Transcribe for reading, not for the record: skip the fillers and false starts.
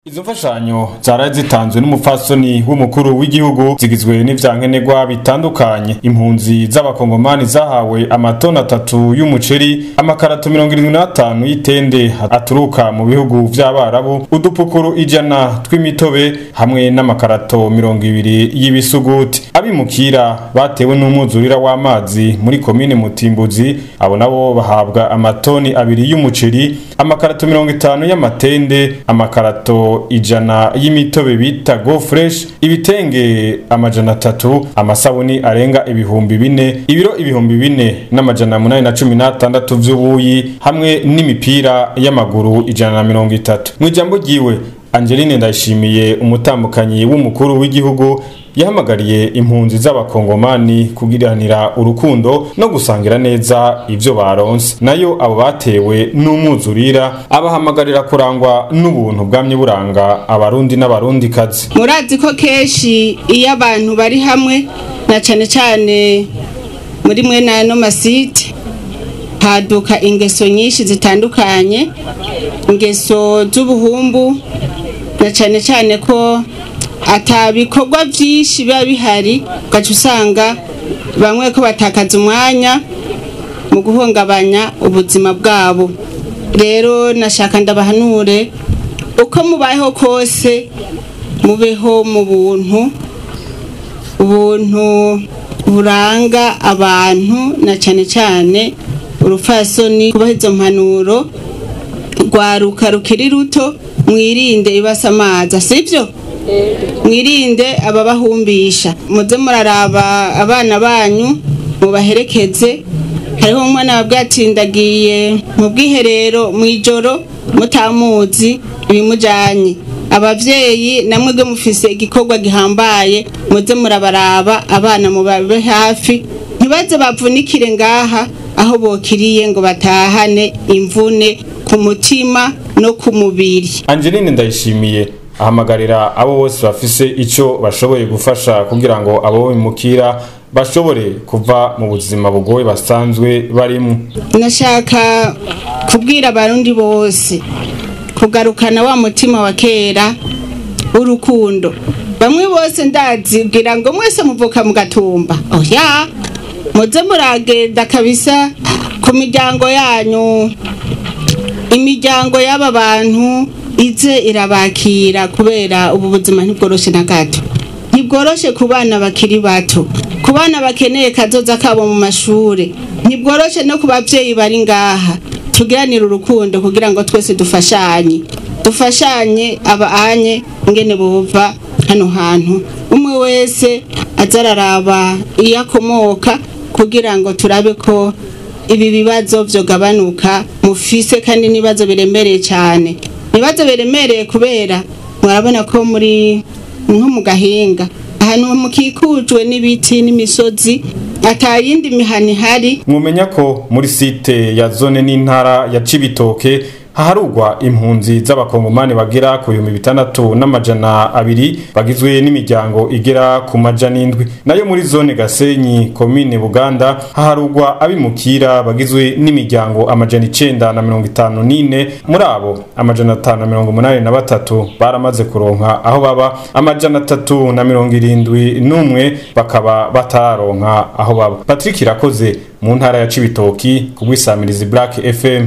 Izo mfashanyo zaraye zitanzwe n'umupfasoni w'umukuru w'igihugu zigizwe n'ivyankenerwa bitandukanye. Impunzi z'abakongomani zahawe amatoni 3 y'umuceri, amakarato 75 y'itende aturuka mu bihugu vy'Abarabu, udupukuru 100 tw'imitobe hamwe n'amakarato 20 y'ibisuguti. Abimukira batewe n'umwuzurira w'amazi muri komine Mutimbuzi, abo nabo bahabwa amatoni 2 y'umuceri, amakarato 50 y'amatende, amakarato 100 y'imitobe bita Go Fresh, ibitenge 300, amasabuni arenga 4000, ibiro 4816 vy'ubuyi hamwe n'imipira y'amaguru 130. Mu ijambo ryiwe, Angeline Ndayishimiye, umutambukanyi w'umukuru w'igihugu, yahamagariye impunzi z'abakongomani kugiranira urukundo no gusangira neza ivyo baronse. Nayo abo batewe n'umwuzurira abahamagarira kurangwa n'ubuntu bwamye buranga abarundi n'abarundikazi. Murazi ko kenshi iyo abantu bari hamwe, na cane cane muri mwe n'ano masite, haduka ingeso nyinshi zitandukanye, ingeso z'ubuhumbu, na cane cane ko atabikorwa byinshi biba bihari, ugaca usanga bamwe ko batakaza umwanya mu guhungabanya ubuzima bwabo. Rero nashaka ndabahanure, uko mubayeho kose mubeho mu buntu, ubuntu buranga abantu, na cane cane urupfasoni. Kubaha izo mpanuro, rwaruka rukiri ruto, mwirinde ibasamaza, sivyo? Mwirinde ababahumbisha, muze muraraba abana banyu mubaherekeze. Hariho umwana wabwatsindagiye mu bwiherero mw'ijoro mutamuzi ibimujanye. Abavyeyi namwebwe mufise igikorwa gihambaye, muze murabaraba abana, mubabe hafi, ntibaze bavunikire ngaha aho bokiriye ngo batahane imvune ku mutima no ku mubiri. Angeline Ndayishimiye ahamagarira abo bose bafise ico bashoboye gufasha kugira ngo abo bimukira bashobore kuva mu buzima bugoye basanzwe barimo. Nashaka kubwira abarundi bose kugarukana wa mutima wa kera w'urukundo. Bamwe bose ndazibwira ngo mwese muvuka mu Gatumba, oya, muze muragenda kabisa ku miryango yanyu, imiryango y'aba bantu ize irabakira, kubera ubu buzima ntibworoshe na gato. Ntibworoshe ku bana bakiri bato, ku bana bakeneye kazoza kabo mu mashure, ntibworoshe no ku bavyeyi bari ngaha. Tugiranire urukundo kugira ngo twese dufashanye, dufashanye abaanye ingene bova hano hantu. Umwe wese azararaba iyo akomoka kugira ngo turabe ko ibi bibazo vyogabanuka mufise, kandi n'ibibazo biremereye cyane, ibibazo biremereye kubera murabona ko muri nko mu gahinga, ahantu mukikujwe n'ibiti n'imisozi, atayindi mihana ihari. Mwumenya ko muri site ya zone n'intara ya Cibitoke haharugwa impunzi z'abakongomani bagera ku 6200 bagizwe n'imiryango igera ku 700. Nayo muri zone Gasenyi, komine Buganda, haharugwa abimukira bagizwe n'imiryango 954. Muri abo 583 baramaze kuronka aho baba, 371 bakaba batararonka aho baba. Patrick Irakoze mu ntara ya Cibitoki kubwisamirizi Black FM.